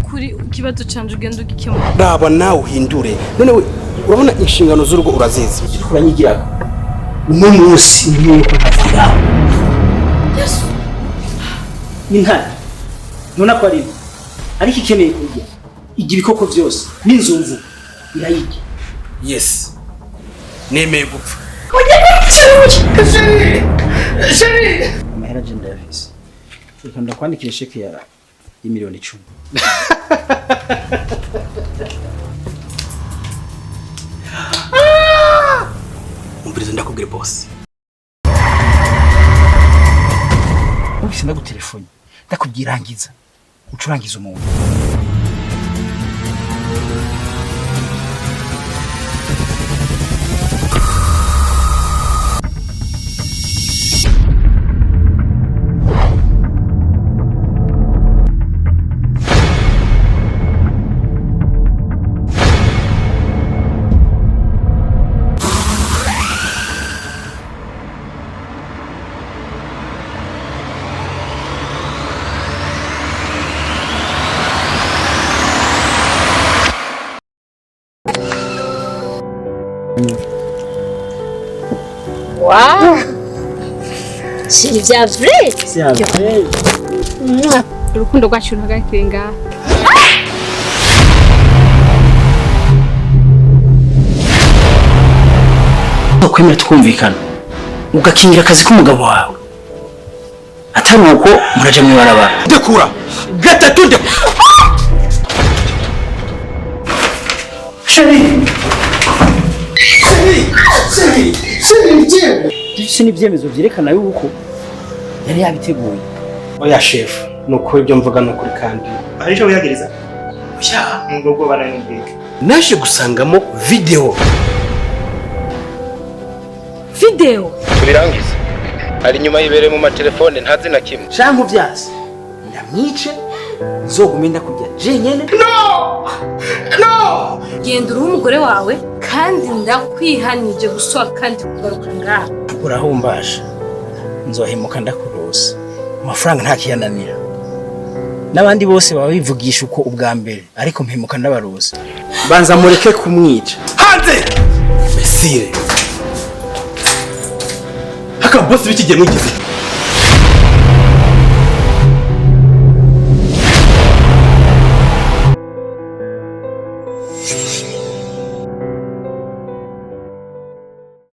Nukuri ikibazo canje ugenda ugikemura. Raba nawe uhindure. None we urabona inshingano z'urugo urazizi. Uranyigirako uno munsi nuko ntavuga. Yesu. Intare none ko ari mbi, ariko ikeneye kurya igira ibikoko vyose n'inzumvu irayirya. Yes. Nemeye gupfa. Amahera je ndayafise, reka ndakwandikira sheke ya y'imiliyoni 10. Umviriza ndakubwira boss. Ufise ndagutelefone ndakubwirangiza ucurangiza umuntu. Wow! C'est vya vrai! Urukundo rwacu ruhagarikire ngaha. Kwemera tukumvikana ugakingira akazi k'umugabo wawe, atari uko muraja mw'ibarabara. Ndekura. Gatatu ndekura. Chérie! Dufise n'ivyemezo vyerekana yuko yari yabiteguye. Oya chef, nuko ibyo mvuga nukuri kandi. Hari icyo wihagiriza? Oya. Nubwo bwo baranumvika. Naje gusangamo video. Video. Tubirangize ari inyuma yibereye mu matelefone ntazi na kimwe. Canke uvyase ndamwice, nzogume ndakubya jenyene. Genda uruhe umugore wawe kandi ndakwihanije gusohoka kandi kugaruka ngaha. Urahumbasha nzohemuka ndakurosa amafaranga ntakiyananira, n'abandi bose baba bivugisha uko ubwa mbere, ariko mpemuka ndabarosa. Banza mureke kumwica. Hanze! Mesire. Haka boss bikigiye mwigize.